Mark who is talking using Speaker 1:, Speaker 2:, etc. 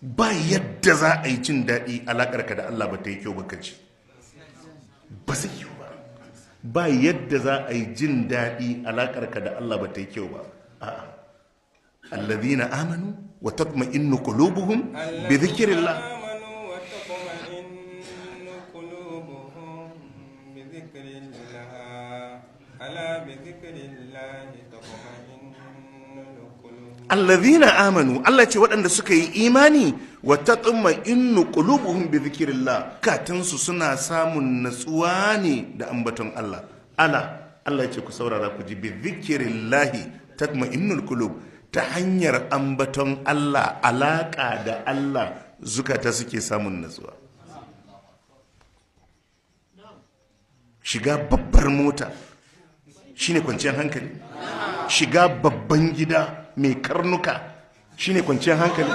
Speaker 1: Ba yadda za a yi jin daɗi alaƙarka da Allah ba ta yi kyau ba ka ci. Ba zai yiwu ba. Ba yadda za a yi jin daɗi alaƙarka da Allah ba ta yi kyau ba. A'a. Alladhina amanu wa tatma'innu qulubuhum bi dhikrillah.
Speaker 2: آمنوا وتطمئن قلوبهم بذكر الله، ألا بذكر الله تطمئن القلوب.
Speaker 1: Alladhina amanu, Allah ce waɗanda suka yi imani, wa tatma'innu qulubuhum bi dhikrillah, katansu suna samun natsuwa ne da ambaton Allah. Ala, Allah ce ku saurara ku ji, bi dhikrillah tatma'innul qulub, ta hanyar ambaton Allah, alaka da Allah, zukata suke samun natsuwa. Shiga babbar mota shine kwanciyar hankali? Shiga babban gida mai karnuka shine kwanciyar hankali?